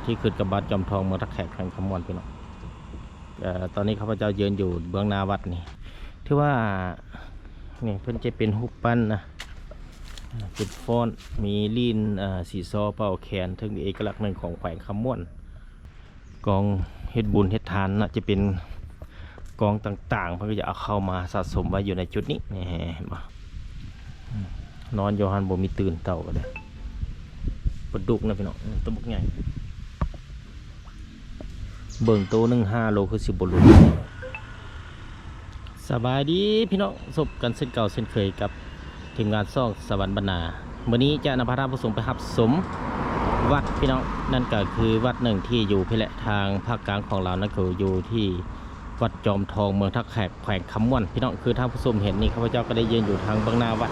ທີ່ຂຶ້ນກັບວັດຈອມທອງ ເມືອງທ່າແຂກ ແຂວງຄຳມ່ວນ ພີ່ນ້ອງ. ເອີ ຕອນນີ້ຂ້າພະເຈົ້າຢືນຢູ່ເບື້ອງໜ້າວັດນີ້ ຖືວ່າ ນີ້ເພິ່ນຈະເປັນຮູບປັ້ນນະ ເປັນຟ້ອນ ມີລີ້ນ ເອີ ຊີຊໍເປົ່າແຄນ ເຊິ່ງເປັນເອກະລັກໜຶ່ງຂອງແຂວງຄຳມ່ວນ. ກອງເຮັດບຸນເຮັດທານເນາະ ຈະເປັນກອງຕ່າງໆ ເພິ່ນກໍຈະເອົາເຂົ້າມາສະສົມໄວ້ຢູ່ໃນຈຸດນີ້ ນີ້ເຫັນບໍ່? ນອນຢູ່ຫັ້ນບໍ່ມີຕື່ນ ເຕົ່າກໍໄດ້ ປາດຸກນະພີ່ນ້ອງ ໂຕບັກໃຫຍ່ ເບິ່ງໂຕໜຶ່ງຫ້າໂລ ຄືຊິບໍ່ຫຼຸດ. ສະບາຍດີພີ່ນ້ອງ ພົບກັນເຊັ່ນເກົ່າເຊັ່ນເຄີຍກັບທີມງານຊ່ອງສະຫວັນບັນນາ. ມື້ນີ້ຈະນຳພາທ່ານຜູ້ຊົມໄປຮັບຊົມວັດພີ່ນ້ອງ, ນັ້ນກໍຄືວັດໜຶ່ງທີ່ຢູ່ພີ້ແຫຼະ ທາງພາກກາງຂອງລາວ ນັ້ນກໍຢູ່ທີ່ວັດຈອມທອງ ເມືອງທ່າແຂກ ແຂວງຄຳມ່ວນ ພີ່ນ້ອງ. ຄືທ່ານຜູ້ຊົມເຫັນນີ້ ຂ້າພະເຈົ້າກໍໄດ້ຢືນຢູ່ທາງເບື້ອງໜ້າວັດ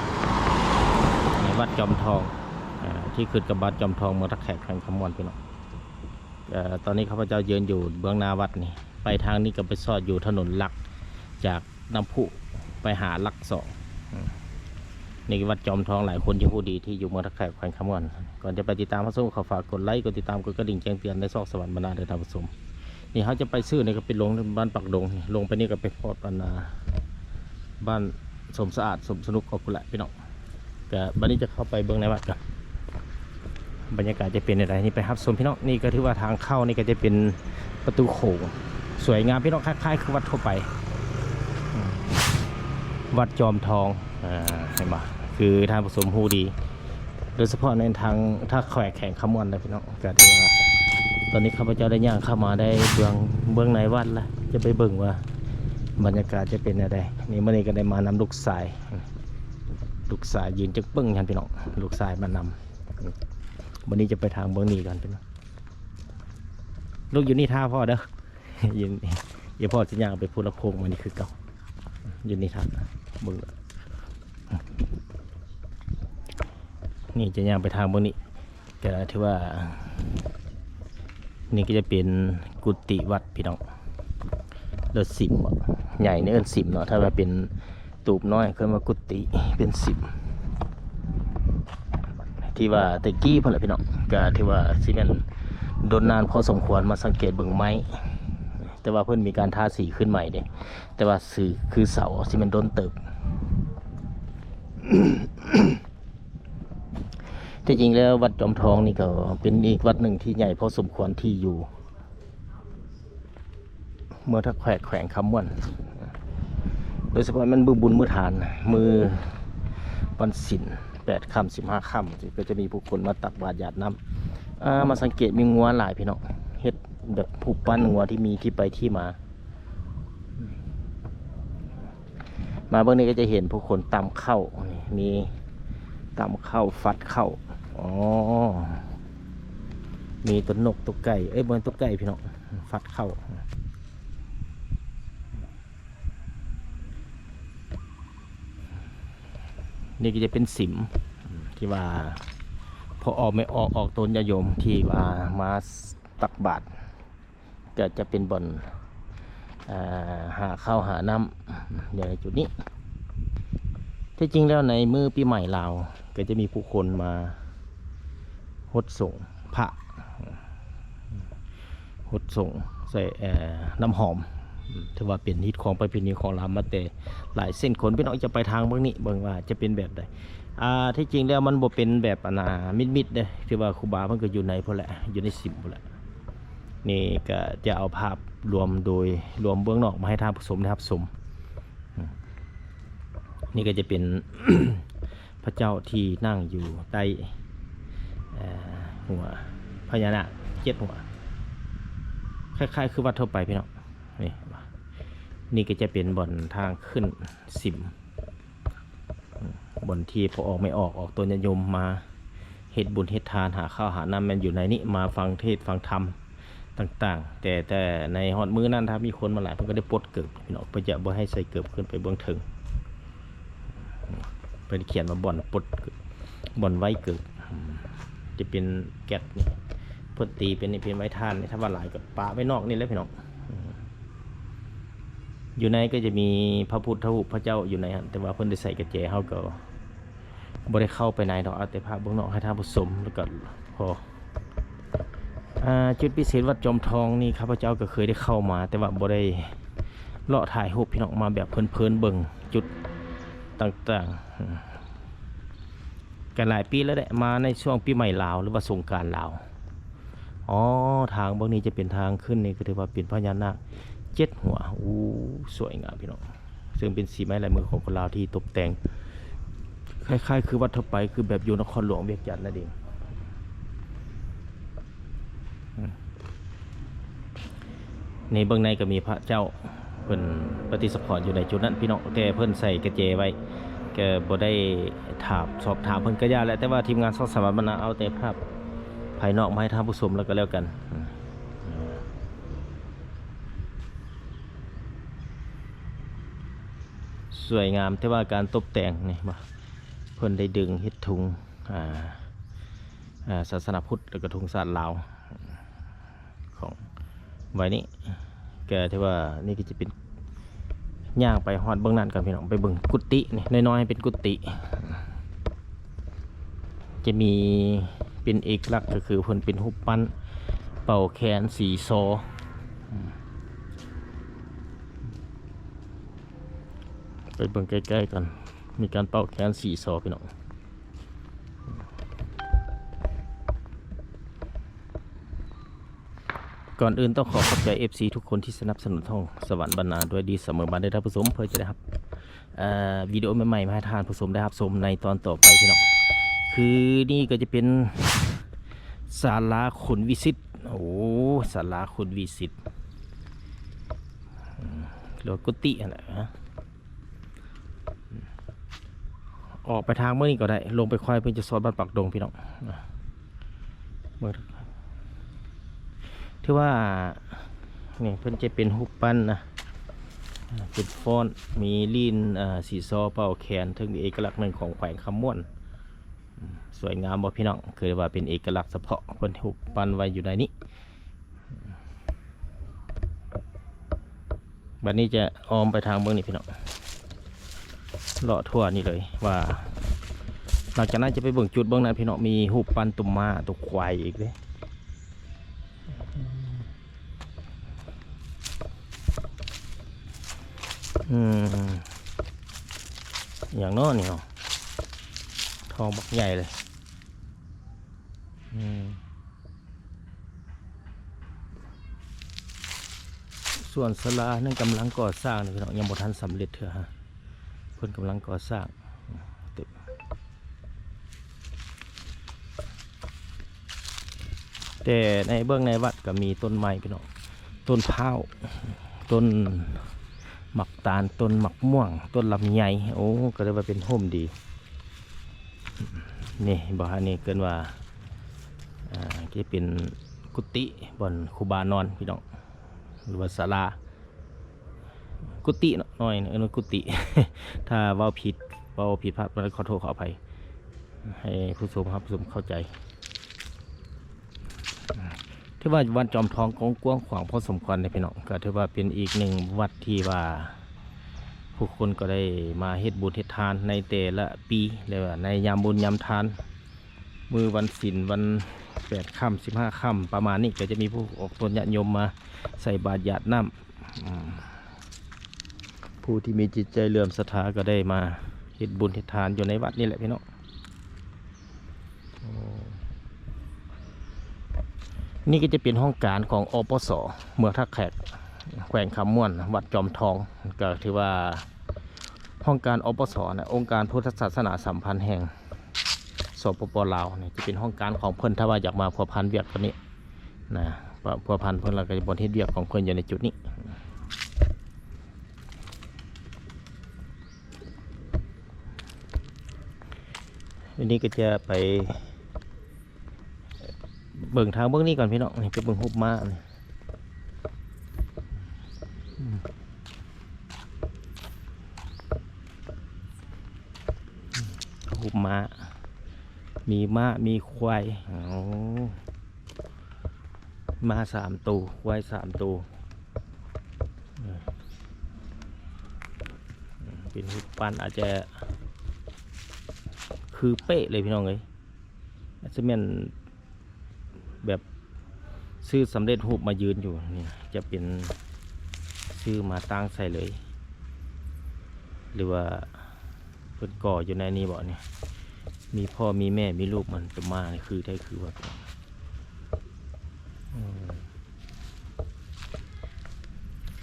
ໃນວັດຈອມທອງ ອາ ທີ່ຂຶ້ນກັບວັດຈອມທອງ ເມືອງທ່າແຂກ ແຂວງຄຳມ່ວນ ພີ່ນ້ອງ. ເອີ ຕອນນີ້ຂ້າພະເຈົ້າຢືນຢູ່ເບື້ອງໜ້າວັດນີ້ ໄປທາງນີ້ກໍໄປຊອດຢູ່ຖະໜົນຫຼັກຈາກນ້ຳພຸໄປຫາຫຼັກສອງ. ອືມ ນີ້ວັດຈອມທອງ ຫຼາຍຄົນຈະຮູ້ດີ ທີ່ຢູ່ເມືອງທ່າແຂກ ແຂວງຄຳມ່ວນ. ກ່ອນຈະໄປຕິດຕາມຮັບຊົມ ກໍຝາກກົດໄລ ກົດຕິດຕາມ ກົດກະດິ່ງແຈ້ງເຕືອນໃນຊ່ອງສະຫວັນບັນນາເດີທ່ານຜູ້ຊົມ. ນີ້ເຮົາຈະໄປຊື່ນີ້ກໍໄປລົງບ້ານປາກດົງ ລົງໄປນີ້ກໍໄປຮອດອັນນ່າ ບ້ານສົມສະອາດ ສົມສະໜຸກ ອອກພຸ້ນແຫຼະພີ່ນ້ອງ. ກະບັດນີ້ຈະເຂົ້າໄປເບິ່ງໃນວັດກ່ອນ ບັນຍາກາດຈະເປັນແນວໃດ ນີ້ໄປຮັບຊົມພີ່ນ້ອງ. ນີ້ກໍຖືວ່າທາງເຂົ້ານີ້ກໍຈະເປັນປະຕູໂຂງ ສວຍງາມພີ່ນ້ອງ ຄ້າຍໆຄືວັດທົ່ວໄປ ອືມ ວັດຈອມທອງ ອາ ເຫັນບໍ່? ຄືທ່ານຜູ້ຊົມຮູ້ດີ ໂດຍສະເພາະໃນທາງທ່າແຂກ ແຂວງຄຳມ່ວນນະພີ່ນ້ອງ. ກໍຖືວ່າຕອນນີ້ຂ້າພະເຈົ້າໄດ້ຍ່າງເຂົ້າມາໄດ້ເບື້ອງ ເບື້ອງໃນວັດລະ ຈະໄປເບິ່ງວ່າບັນຍາກາດຈະເປັນແນວໃດ. ນີ້ ມື້ນີ້ກໍໄດ້ມານຳລູກຊາຍ ອືມ ລູກຊາຍຢືນຈຶກປຶ້ງຫັ້ນພີ່ນ້ອງ ລູກຊາຍມານຳ. ບັດນີ້ຈະໄປທາງເບື້ອງນີ້ກ່ອນພີ່ນ້ອງ. ລູກຢູ່ນີ້ຖ້າພໍ່ເດີ ຢູ່ນີ້ ດຽວພໍ່ຊິຍ່າງໄປພຸ້ນລະໂຄ້ງມານີ້ຄືເກົ່າ ຢູ່ນີ້ຖ້າເບິ່ງ. ນີ້ຈະຍ່າງໄປທາງເບື້ອງນີ້ ກໍຖືວ່າ ນີ້ກໍຈະເປັນກຸຕິວັດພີ່ນ້ອງ ຫຼືສິມ ໃຫຍ່ນີ້ເອີ້ນສິມເນາະ ຖ້າວ່າເປັນຕູບນ້ອຍເອີ້ນວ່າກຸຕິ ເປັນສິມ ທີ່ວ່າແຕ່ກີ້ພຸ້ນແຫຼະພີ່ນ້ອງ. ກໍຖືວ່າຊິແມ່ນດົນນານພໍສົມຄວນ ມາສັງເກດເບິ່ງໄມ້ ແຕ່ວ່າເພິ່ນມີການທາສີຂຶ້ນໃໝ່ເດ້ ແຕ່ວ່າຊື່ ຄືເສົາຊິແມ່ນດົນເຕີບ. ທີ່ຈິງແລ້ວວັດຈອມທອງນີ້ກໍເປັນອີກວັດໜຶ່ງທີ່ໃຫຍ່ພໍສົມຄວນທີ່ຢູ່ເມືອງທ່າແຂກ ແຂວງຄຳມ່ວນ ໂດຍສະເພາະແມ່ນມື້ບຸນມື້ທານ ມື້ວັນສິນ ແປດຄ່ຳ ສິບຫ້າຄ່ຳ ກໍຈະມີຜູ້ຄົນມາຕັກບາດຢາດນ້ຳ ອາ ມາສັງເກດມີງົວຫຼາຍພີ່ນ້ອງ ເຮັດແບບຮູບປັ້ນງົວທີ່ມີທີ່ໄປທີ່ມາ. ມາເບິ່ງນີ້ກໍຈະເຫັນຜູ້ຄົນຕຳເຂົ້າ ນີ້ມີຕຳເຂົ້າ ຟັດເຂົ້າ ອໍ ມີຕົວນົກຕົວໄກ່ ເອີຍ ບໍ່ແມ່ນຕົວໄກ່ພີ່ນ້ອງ ຟັດເຂົ້າ. ນີ້ກໍຈະເປັນສິມ ທີ່ວ່າພໍ່ອອກແມ່ອອກ ອອກຕົນຍາດໂຍມທີ່ວ່າມາຕັກບາດ ກໍຈະເປັນບ່ອນ ອ່າ ຫາເຂົ້າຫານ້ຳຢູ່ໃນຈຸດນີ້. ທີ່ຈິງແລ້ວໃນມື້ປີໃໝ່ລາວ ກໍຈະມີຜູ້ຄົນມາຫົດສົງພະ ຫົດສົງໃສ່ ເອີ ນ້ຳຫອມ ຖືວ່າເປັນຮີດຄອງປະເພນີຂອງລາວມາແຕ່ຫຼາຍເຊັ່ນຄົນ. ພີ່ນ້ອງຈະໄປທາງເບື້ອງນີ້ເບິ່ງວ່າຈະເປັນແບບໃດ. ອ່າ ທີ່ຈິງແລ້ວມັນບໍ່ເປັນແບບ ອັນນ່າ ມິດໆເດ້ ຖືວ່າຄູບາເພິ່ນກໍຢູ່ໃນພຸ້ນແຫຼະ ຢູ່ໃນສິມພຸ້ນແຫຼະ. ນີ້ກໍຈະເອົາພາບລວມໂດຍລວມເບື້ອງນອກມາໃຫ້ທ່ານຜູ້ຊົມໄດ້ຮັບຊົມ. ນີ້ກໍຈະເປັນພະເຈົ້າທີ່ນັ່ງຢູ່ໃຕ້ ເອີ ຫົວພະຍານາກເຈັດຫົວ ຄ້າຍໆຄືວັດທົ່ວໄປພີ່ນ້ອງ. ນີ້ ນີ້ກໍຈະເປັນບ່ອນທາງຂຶ້ນສິມ ບ່ອນທີ່ພໍ່ອອກແມ່ອອກ ອອກຕົນຍາດໂຍມມາເຮັດບຸນເຮັດທານ ຫາເຂົ້າຫານ້ຳ ແມ່ນຢູ່ໃນນີ້ ມາຟັງເທດຟັງທຳຕ່າງໆ. ແຕ່ ແຕ່ໃນຮອດມື້ນັ້ນ ຖ້າມີຄົນມາຫຼາຍ ເພິ່ນກໍໄດ້ປົດເກີບພີ່ນ້ອງ ເພິ່ນຈະບໍ່ໃຫ້ໃສ່ເກີບຂຶ້ນໄປເບື້ອງເທິງ. ເພິ່ນຂຽນວ່າບ່ອນປົດເກີບ ບ່ອນໄວ້ເກີບ ຈະເປັນແກັດນີ້ ເພິ່ນຕີເປັນນີ້ ເປັນໄວ້ຖ່ານນີ້ ຖ້າວ່າຫຼາຍກໍປະໄວ້ນອກນີ້ແຫຼະພີ່ນ້ອງ. ຢູ່ໃນກໍຈະມີພະພຸດທະຮູບພະເຈົ້າຢູ່ໃນຫັ້ນ ແຕ່ວ່າເພິ່ນໄດ້ໃສ່ກະແຈ ເຮົາກໍບໍ່ໄດ້ເຂົ້າໄປໃນດອກ ເອົາແຕ່ພາບເບື້ອງນອກໃຫ້ທ່ານຜູ້ຊົມ ແລ້ວກໍພໍ. ອ່າ ຈຸດພິເສດວັດຈອມທອງນີ້ ຂ້າພະເຈົ້າກໍເຄີຍໄດ້ເຂົ້າມາ ແຕ່ວ່າບໍ່ໄດ້ເລາະຖ່າຍຮູບພີ່ນ້ອງ ມາແບບເພີນໆເບິ່ງຈຸດຕ່າງໆ ອືມ ກໍຫຼາຍປີແລ້ວແຫຼະ ມາໃນຊ່ວງປີໃໝ່ລາວ ຫຼືວ່າສົງການລາວ. ອໍ ທາງເບື້ອງນີ້ຈະເປັນທາງຂຶ້ນ ນີ້ກໍຖືວ່າເປັນພະຍານາກເຈັດຫົວ. ໂອ້ ສວຍງາມພີ່ນ້ອງ ເຊິ່ງເປັນສີໄມ້ລາຍມືຂອງຄົນລາວທີ່ຕົບແຕ່ງ ຄ້າຍໆຄືວັດທົ່ວໄປ ຄືແບບຢູ່ນະຄອນຫຼວງວຽງຈັນນັ້ນເອງ. ອືມ ນີ້ເບິ່ງໃນກໍມີພະເຈົ້າ ເພິ່ນປະຕິສະຖານຢູ່ໃນຈຸດນັ້ນພີ່ນ້ອງ ແຕ່ເພິ່ນໃສ່ກະແຈໄວ້ ກໍບໍ່ໄດ້ຖາມ ສອບຖາມເພິ່ນກໍຢ່າແຫຼະ ແຕ່ວ່າທີມງານຊ່ອງສະຫວັນບັນນາ ເອົາແຕ່ພາບພາຍນອກມາໃຫ້ທ່ານຜູ້ຊົມແລ້ວກໍແລ້ວກັນ. ອືມ ສວຍງາມ ແຕ່ວ່າການຕົບແຕ່ງນີ້ ເພິ່ນໄດ້ດຶງເຮັດທຸງ ອ່າ ອ່າ ສາສະໜາພຸດ ແລ້ວກໍທຸງຊາດລາວ ຂອງໄວ້ນີ້ ກໍຖືວ່ານີ້ກໍຈະເປັນ ຍ່າງໄປຮອດເບື້ອງນັ້ນກ່ອນພີ່ນ້ອງ ໄປເບິ່ງກຸຕິນີ້ ນ້ອຍໆ ເປັນກຸຕິ ຈະມີເປັນເອກະລັກ ກໍຄືເພິ່ນເປັນຮູບປັ້ນເປົ່າແຄນສີຊໍ ອືມ ໄປເບິ່ງໃກ້ໆກັນ ມີການເປົ່າແຄນສີຊໍພີ່ນ້ອງ. ກ່ອນອື່ນຕ້ອງຂໍຂອບໃຈເອັຟຊີທຸກຄົນທີ່ສະໜັບສະໜູນຊ່ອງສະຫວັນບັນນາດ້ວຍດີສະເໝີມາເດີທ່ານຜູ້ຊົມ ເພື່ອຈະໄດ້ຮັບ ເອີ ວິດີໂອໃໝ່ໆ ມາໃຫ້ທ່ານຜູ້ຊົມໄດ້ຮັບຊົມໃນຕອນຕໍ່ໄປພີ່ນ້ອງ. ຄືນີ້ກໍຈະເປັນສາລາຂຸນວິສິດ ໂອ້ ສາລາຂຸນວິສິດ ອືມ ຫຼືວ່າກຸຕິຫັ້ນແຫຼະ. ອອກໄປທາງເມືອງນີ້ກໍໄດ້ ລົງໄປຄວາຍເພິ່ນຈະຊອດວັດປາກດົງພີ່ນ້ອງ ເບິ່ງ ຖືວ່ານີ້ເພິ່ນຈະເປັນຮູບປັ້ນນະ ເປັນຟ້ອນ ມີລີ້ນ ເອີ ສີຊໍເປົ່າແຄນ ເຊິ່ງເປັນເອກະລັກໜຶ່ງຂອງແຂວງຄຳມ່ວນ. ສວຍງາມບໍ່ພີ່ນ້ອງ? ຄືວ່າເປັນເອກະລັກສະເພາະ ເພິ່ນຮູບປັ້ນໄວ້ຢູ່ໃນນີ້. ບັດນີ້ຈະອ້ອມໄປທາງເບື້ອງນີ້ພີ່ນ້ອງ ເລາະທົ່ວນີ້ເລີຍວ່າ ຫຼັງຈາກນັ້ນຈະໄປເບິ່ງຈຸດເບື້ອງນັ້ນພີ່ນ້ອງ ມີຮູບປັ້ນຕົວມ້າຕົວຄວາຍອີກເດ້. ອືມ ຫຍັງເນາະນີ້ເນາະ ທອງບັກໃຫຍ່ເລີຍ. ອືມ ສ່ວນສາລານັ້ນກຳລັງກໍ່ສ້າງເດີພີ່ນ້ອງ ຍັງບໍ່ທັນສຳເລັດເທື່ອ ເພິ່ນກຳລັງກໍ່ສ້າງ. ແຕ່ໃນເບື້ອງໃນວັດກໍມີຕົ້ນໄມ້ພີ່ນ້ອງ ຕົ້ນພ້າວ ຕົ້ນໝາກຕານ ຕົ້ນໝາກມ່ວງ ຕົ້ນລຳໄຍ ໂອ້ ກໍເລີຍວ່າເປັນຮົ່ມດີ. ນີ້ບໍ່ ອັນນີ້ເອີ້ນວ່າ ອ່າ ຈະເປັນກຸຕິ ບ່ອນຄູບານອນພີ່ນ້ອງ ຫຼືວ່າສາລາ ກຸຕິເນາະ ນ້ອຍເອີ້ນວ່າກຸຕິ ຖ້າເວົ້າຜິດ ເວົ້າຜິດພາດ ກໍຂໍໂທດຂໍອະໄພ ໃຫ້ຜູ້ຊົມຮັບຊົມເຂົ້າໃຈ. ຖືວ່າວັດຈອມທອງກໍກວ້າງຂວາງພໍສົມຄວນເດ້ພີ່ນ້ອງ ກໍຖືວ່າເປັນອີກໜຶ່ງວັດທີ່ວ່າຜູ້ຄົນກໍໄດ້ມາເຮັດບຸນເຮັດທານໃນແຕ່ລະປີ ຫຼືວ່າໃນຍາມບຸນຍາມທານ ມື້ວັນສິນ ວັນແປດຄ່ຳ ສິບຫ້າຄ່ຳ ປະມານນີ້ ກໍຈະມີຜູ້ອອກຕົນຍາດໂຍມມາໃສ່ບາດຢາດນ້ຳ ອືມ ຜູ້ທີ່ມີຈິດໃຈເຫຼື້ອມສັດທາກໍໄດ້ມາເຮັດບຸນເຮັດທານຢູ່ໃນວັດນີ້ແຫຼະພີ່ນ້ອງ. ໂອ້ ນີ້ກໍຈະເປັນຫ້ອງການຂອງ ອປສ ເມືອງທ່າແຂກ ແຂວງຄຳມ່ວນ ວັດຈອມທອງ ກໍຖືວ່າຫ້ອງການ ອປສ ນະ ອົງການພຸດທະສາສະໜາສຳພັນແຫ່ງ ສປປ ລາວ ນີ້ຈະເປັນຫ້ອງການຂອງເພິ່ນ ຖ້າວ່າຢາກມາພົວພັນວຽກຕົວນີ້ນະ ພົວພັນເພິ່ນ ແລ້ວກໍບ່ອນເຮັດວຽກຂອງເພິ່ນຢູ່ໃນຈຸດນີ້. ອັນນີ້ກໍຈະໄປເບິ່ງທາງເບື້ອງນີ້ກ່ອນພີ່ນ້ອງ ນີ້ໄປເບິ່ງຮູບມ້ານີ້ ອືມ ຮູບມ້າ ມີມ້າ ມີຄວາຍ ໂອ້ ມ້າສາມໂຕ ຄວາຍສາມໂຕ ເອີ ເປັນຮູບປັ້ນ ອາດຈະຄືເປະເລີຍພີ່ນ້ອງເອີຍ ອາດຈະແມ່ນແບບ ຊື້ສຳເລັດຮູບມາຢືນຢູ່ນີ້ ຈະເປັນຊື້ມາຕັ້ງໃສ່ເລີຍ ຫຼືວ່າເພິ່ນກໍ່ຢູ່ໃນນີ້ບໍນີ້? ມີພໍ່ມີແມ່ມີລູກ ມັນຈະມາຄືໄດ້ຄືວ່າ ອືມ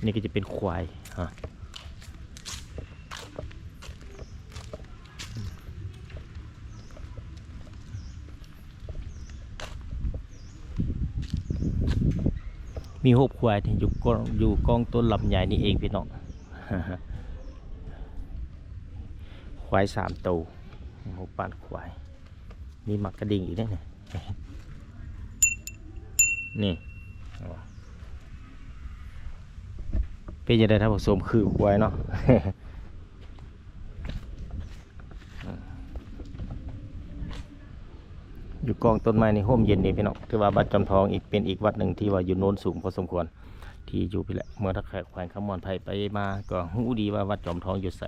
ນີ້ກໍຈະເປັນຄວາຍ ຮະ ມີຮູບຄວາຍທີ່ຢູ່ກ້ອງ ຢູ່ກ້ອງຕົ້ນລຳໄຍນີ້ເອງພີ່ນ້ອງ. ຄວາຍສາມໂຕ ຮູບປານຄວາຍ ມີໝາກກະດິ່ງອີກເດ້ນີ້ ນີ້ ເປັນຈັ່ງໃດທ່ານຜູ້ຊົມ ຄືຄວາຍເນາະ? ຢູ່ກ້ອງຕົ້ນໄມ້ນີ້ ຮົ່ມເຢັນດີພີ່ນ້ອງ. ຖືວ່າວັດຈອມທອງອີກ ເປັນອີກວັດໜຶ່ງທີ່ວ່າຢູ່ໂນນສູງພໍສົມຄວນ ທີ່ຢູ່ພີ້ແຫຼະ ເມືອງທ່າແຂກ ແຂວງຄຳມ່ວນ. ໃຜໄປມາກໍຮູ້ດີວ່າວັດຈອມທອງຢູ່ໃສ.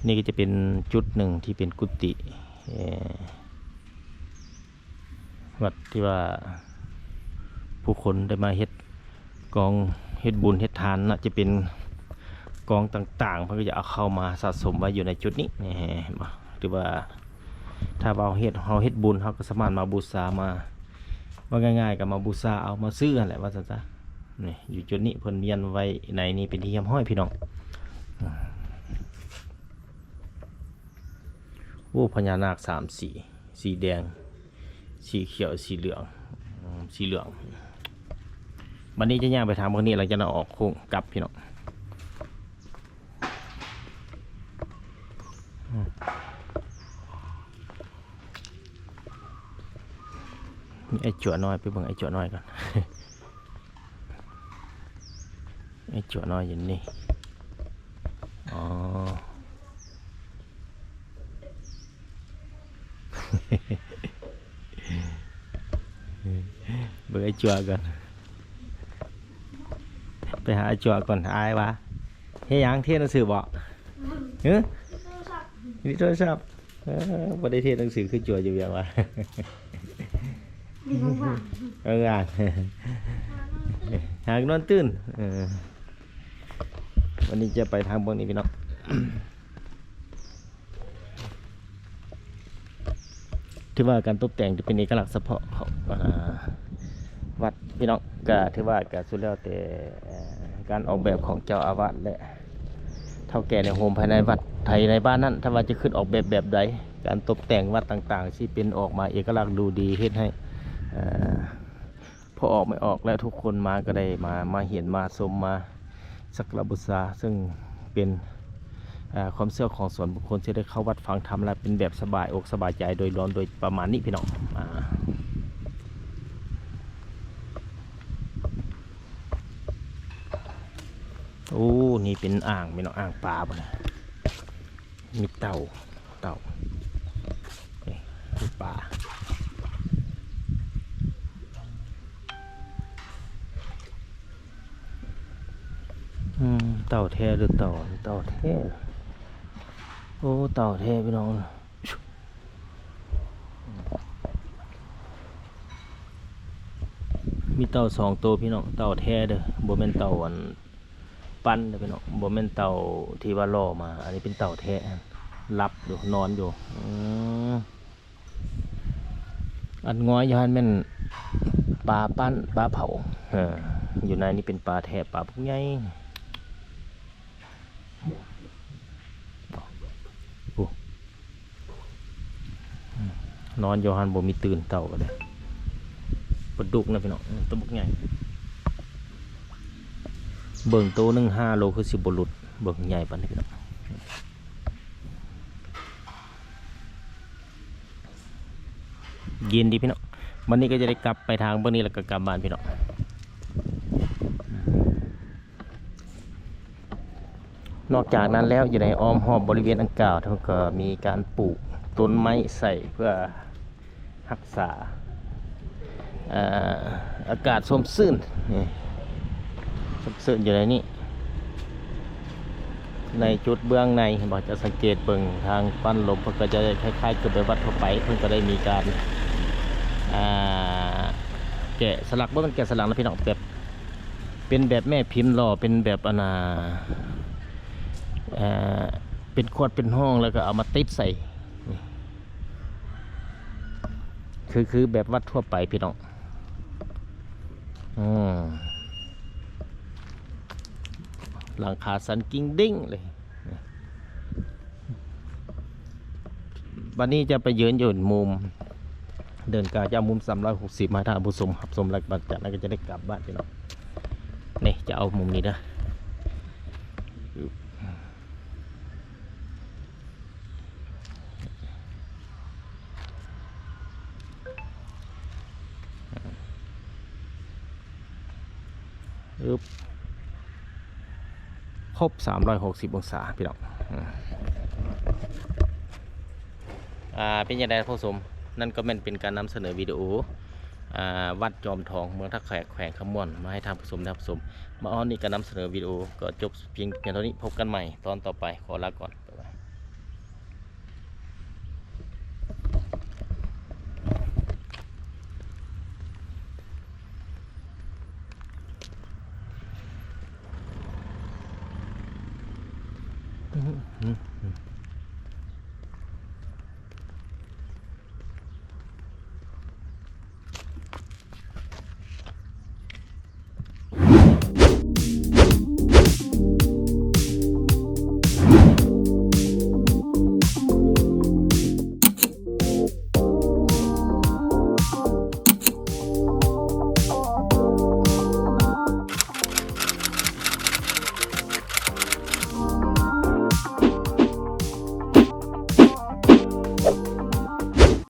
ນີ້ກໍຈະເປັນຈຸດໜຶ່ງທີ່ເປັນກຸຕິ ເອີ ວັດທີ່ວ່າຜູ້ຄົນໄດ້ມາເຮັດກອງເຮັດບຸນເຮັດທານນະ ຈະເປັນກອງຕ່າງໆ ເພິ່ນກໍຈະເອົາເຂົ້າມາສະສົມໄວ້ຢູ່ໃນຈຸດນີ້ ເຫັນບໍ່? ຖືວ່າຖ້າວ່າເຮົາເຮັດ ເຮົາເຮັດບຸນ ເຮົາກໍສາມາດມາບູຊາ ມາ ວ່າງ່າຍໆ ກໍມາບູຊາເອົາ ມາຊື້ຫັ້ນແຫຼະ ວ່າຊັ້ນຊະ. ນີ້ ຢູ່ຈຸດນີ້ເພິ່ນມ້ຽນໄວ້ໃນນີ້ເປັນທີ່ຮຽບຮ້ອຍພີ່ນ້ອງ. ໂອ້ ພະຍານາກສາມສີ ສີແດງ ສີຂຽວ ສີເຫຼືອງ ອືມ ສີເຫຼືອງ. ບັດນີ້ຈະຍ່າງໄປທາງເບິ່ງນີ້ ຫຼັງຈາກນັ້ນອອກໂຄ້ງກັບພີ່ນ້ອງ. ອືມ ມີໄອ້ຈົວນ້ອຍ ໄປເບິ່ງໄອ້ຈົວນ້ອຍກ່ອນ. ໄອ້ຈົວນ້ອຍຢູ່ນີ້ ອໍ ເບິ່ງໄອ້ຈົວກ່ອນ ໄປຫາໄອ້ຈົວກ່ອນ. ອ້າຍວ່າ ເຮັດຫຍັງ? ເທໜັງສືບໍ? ຫຶ? ເທໂທລະສັບ ເອີ ບໍ່ໄດ້ເທໜັງສືຄືຈົວຢູ່ວຽງວ່າ ເອີ ອ່ານ ຫາກນອນຕື່ນ. ເອີ ວັນນີ້ຈະໄປທາງເບິ່ງນີ້ພີ່ນ້ອງ. ຖືວ່າການຕົບແຕ່ງຈະເປັນເອກະລັກສະເພາະຂອງ ອ່າ ວັດພີ່ນ້ອງ. ກະຖືວ່າກະສຸດແລ້ວແຕ່ ເອີ ການອອກແບບຂອງເຈົ້າອາວາດ ແລະ ເຖົ້າແກ່ໃນໂຮມພາຍໃນວັດ ພາຍໃນບ້ານນັ້ນ ຖ້າວ່າຈະຄິດອອກແບບແບບໃດ ການຕົບແຕ່ງວັດຕ່າງໆ ຊິເປັນອອກມາເອກະລັກດູດີ ເຮັດໃຫ້ ເອີ ພໍ່ອອກແມ່ອອກ ແລະ ທຸກຄົນມາກໍໄດ້ມາ ມາເຫັນ ມາຊົມ ມາສັກກາລະບູຊາ ເຊິ່ງເປັນ ເອີ ຄວາມເຊື່ອຂອງສ່ວນບຸກຄົນ ທີ່ໄດ້ເຂົ້າວັດຟັງທຳ ແລະ ເປັນແບບສະບາຍອົກສະບາຍໃຈໂດຍລວມ ໂດຍປະມານນີ້ພີ່ນ້ອງ. ອ່າ ໂອ້ ນີ້ເປັນອ່າງ ແມ່ນອ່າງປາບໍ່ນີ້? ມີເຕົ່າ ເຕົ່າ ນີ້ມີປາ. ອືມ ເຕົ່າແທ້ເດີ ເຕົ່າ ເຕົ່າແທ້. ໂອ້ ເຕົ່າແທ້ພີ່ນ້ອງ. ມີເຕົ່າສອງໂຕພີ່ນ້ອງ ເຕົ່າແທ້ເດີ ບໍ່ແມ່ນເຕົ່າອັນ ປັ້ນເດີພີ່ນ້ອງ ບໍ່ແມ່ນເຕົ່າທີ່ວ່າຫຼໍ່ມາ. ອັນນີ້ເປັນເຕົ່າແທ້ ຫຼັບຢູ່ ນອນຢູ່. ອືມ ອັນງອຍຢູ່ຫັ້ນແມ່ນປາປັ້ນ ປາເຜົາ. ເອີ ຢູ່ໃນນີ້ເປັນປາແທ້ ປາບັກໃຫຍ່. ໂອ້ ນອນຢູ່ຫັ້ນ ບໍ່ມີຕື່ນ. ເຕົ່າກໍໄດ້ ປາດຸກນະພີ່ນ້ອງ ໂຕບັກໃຫຍ່. ເບິ່ງໂຕໜຶ່ງຫ້າໂລ ຄືຊິບໍ່ຫຼຸດ ເບິ່ງໃຫຍ່ປານນີ້ພີ່ນ້ອງ. ເຢັນດີພີ່ນ້ອງ. ບັດນີ້ກໍຈະໄດ້ກັບໄປທາງເບື້ອງນີ້ ແລ້ວກໍກັບບ້ານພີ່ນ້ອງ. ນອກຈາກນັ້ນແລ້ວ ຢູ່ໃນອ້ອມຮອບບໍລິເວນດັ່ງກ່າວ ເຂົາກໍມີການປູກຕົ້ນໄມ້ໃສ່ເພື່ອຮັກສາ ເອີ ອາກາດຊົມຊື່ນ ນີ້ ຊົມຊື່ນຢູ່ໃນນີ້. ໃນຈຸດເບື້ອງໃນ ເຫັນບໍ່? ຈະສັງເກດເບິ່ງທາງປັ້ນລົມ ເພິ່ນກໍຈະຄ້າຍໆຄືແບບວັດທົ່ວໄປ ເພິ່ນກໍໄດ້ມີການ ອ່າ ແກະສະຫຼັກ ບໍ່ແມ່ນແກະສະຫຼັກນະພີ່ນ້ອງ ແບບ ເປັນແບບແມ່ພິມຫຼໍ່ ເປັນແບບ ອັນນ່າ ເປັນຂວດເປັນຮ່ອງ ແລ້ວກໍເອົາມາຕິດໃສ່ ຄື ຄືແບບວັດທົ່ວໄປພີ່ນ້ອງ. ອືມ ຫຼັງຄາສັ່ນກິ້ງດິ້ງເລີຍ. ບັດນີ້ຈະໄປຢືນຢູ່ມຸມ ເດີນກາຈະເອົາມຸມສາມຮ້ອຍຫົກສິບມາໃຫ້ທ່ານຜູ້ຊົມຮັບຊົມ ແລ້ວບັດຈາກນັ້ນກໍຈະໄດ້ກັບບ້ານພີ່ນ້ອງ. ນີ້ຈະເອົາມຸມນີ້ເດີ. ອຶບ ຄົບສາມຮ້ອຍຫົກສິບອົງສາພີ່ນ້ອງ. ອືມ ອ່າ ເປັນຈັ່ງໃດທ່ານຜູ້ຊົມ? ນັ້ນກໍແມ່ນເປັນການນຳສະເໜີວິດີໂອ ອ່າ ວັດຈອມທອງ ເມືອງທ່າແຂກ ແຂວງຄຳມ່ວນ ມາໃຫ້ທ່ານຜູ້ຊົມໄດ້ຮັບຊົມ. ມາຮອດນີ້ກໍນຳສະເໜີວິດີໂອກໍຈົບພຽງ ພຽງເທົ່ານີ້. ພົບກັນໃໝ່ຕອນຕໍ່ໄປ. ຂໍລາກ່ອນ.